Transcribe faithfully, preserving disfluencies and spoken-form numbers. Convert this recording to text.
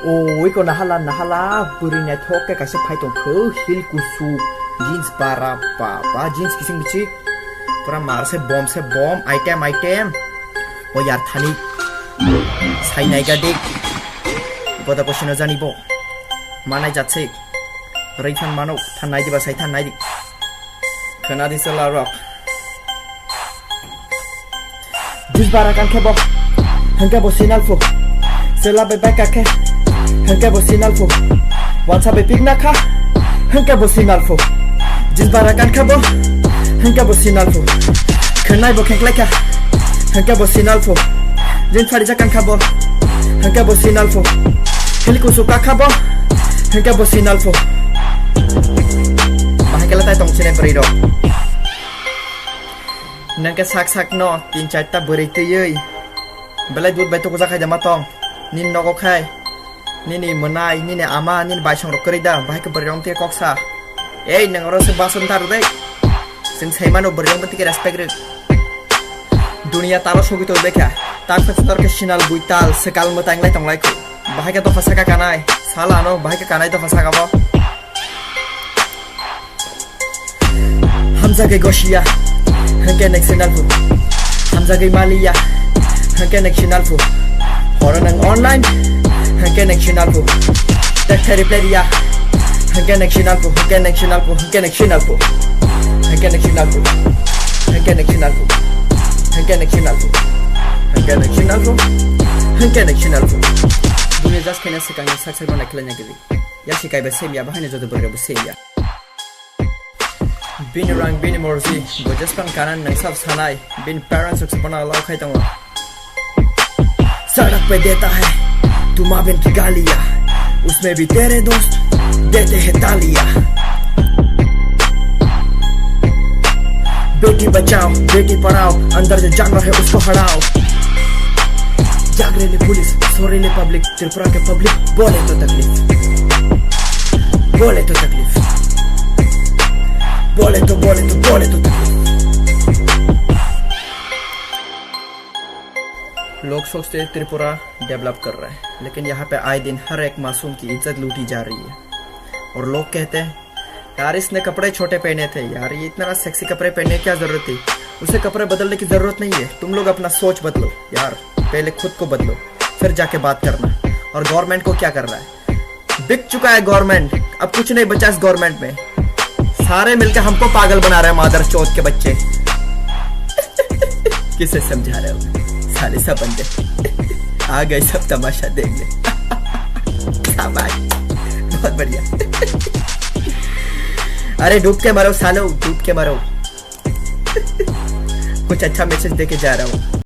Oi ko nahala nahala, bwrwi naithok khe kaisa phai tong kho, heel kusu, jeans bara, ba, ba, jeans kising bichik, pura mar se bom se bom, item, item. O yar thani, sai nai ga dik, goda ko sino jani bo, manai jat se, rei phan mano, than nai di ba sai than nai di. Khna di sela rok. Jeans bara kan khe bo, hwnkhe bo sinal phu. Sela bai bai ka khe, hwnkhe bo sinal phu. Wansa bai pik na kha, hwnkhe bo sinal phu. Jeans bara kan kha bo, hwnkhe bo sinal phu. Khwnai bo khengklai kha, hwnkhe bo sinal phu. Jeans phari ja kan kha bo, hwnkhe bo sinal phu. Heel kusu ka kha bo, hwnkhe bo sinal phu. Bahai khe le tai tong sini bwrwi rok. Nang khe sak sak no tin charta bwrwi twiwi belai dud bai tukuja khai de ma tong. Nini nogo khai nini mwnai, nini ama, nini baisong rok kwrwi da, bahai khe bwrwi rok tei kok sa. Ei, nang oro se bason ta rw de. Chwng sai mano bwrwi rok tei respect rw. Dunia talo sogwi tong bekha. Tak tak tor khe sinal bui tal, swkal mwtai wng lai tong lai khu. Bahai khe dopha saka kanai. Sala ano bahai khe kanai dopha saka bo. Hamjagwi gosiya, hwnkhe nek sinal phu. Hamjagwi maliya, hwnkhe nek sinal phu. Horo nang online, hwnkhe nek sinal phu. Tek theri pleriya, hwnkhe nek sinal phu, hwnkhe nek sinal phu, hwnkhe nek sinal phu. Hwnkhe nek sinal phu, hwnkhe nek sinal phu. Hwnkhe nek sinal phu, hwnkhe nek sinal phu, hwnkhe nek sinal phu. Dunia just khaina swkangni sak sak rwna khlai nai gidi. Yasi kaiba semya, bahaino joto bwrwi rokbo semya. Bini rang, bini morji, bo jespan kanan nang sab sanai, bini parents rok se bono allow khai tongo. सड़क पे देता है तुम आबेन की गालियां, उसमें भी तेरे दोस्त देते हैं तालियां। बेटी बचाओ, बेटी पढ़ाओ, अंदर जो जानवर है उसको हटाओ। जागरेली पुलिस, सोरेली पब्लिक, त्रिपुरा के पब्लिक बोले तो तकलीफ, बोले तो तकलीफ, बोले तो, बोले तो, बोले तो तकलीफ। लोग सोचते हैं त्रिपुरा डेवलप कर रहा है, लेकिन यहाँ पे आए दिन हर एक मासूम की इज्जत लूटी जा रही है। और लोग कहते हैं, "यार, इसने कपड़े छोटे पहने थे, यार, ये इतना सेक्सी कपड़े पहनने की क्या जरूरत थी? उसे कपड़े बदलने की जरूरत नहीं है। तुम लोग अपना सोच बदलो, यार, पहले खुद को बदलो, फिर जाके बात करना।" और गवर्नमेंट को क्या कर रहा है? बिक चुका है गवर्नमेंट, अब कुछ नहीं बचा इस गवर्नमेंट में। सारे मिलकर हमको पागल बना रहे हैं, मादर चौथ के बच्चे। किसे समझा रहे हो साले सब बंदे? आ गए सब तमाशा देखने। शाबाश, बहुत बढ़िया। अरे डूब के मरो सालो, डूब के मरो। कुछ अच्छा मैसेज दे के जा रहा हूँ।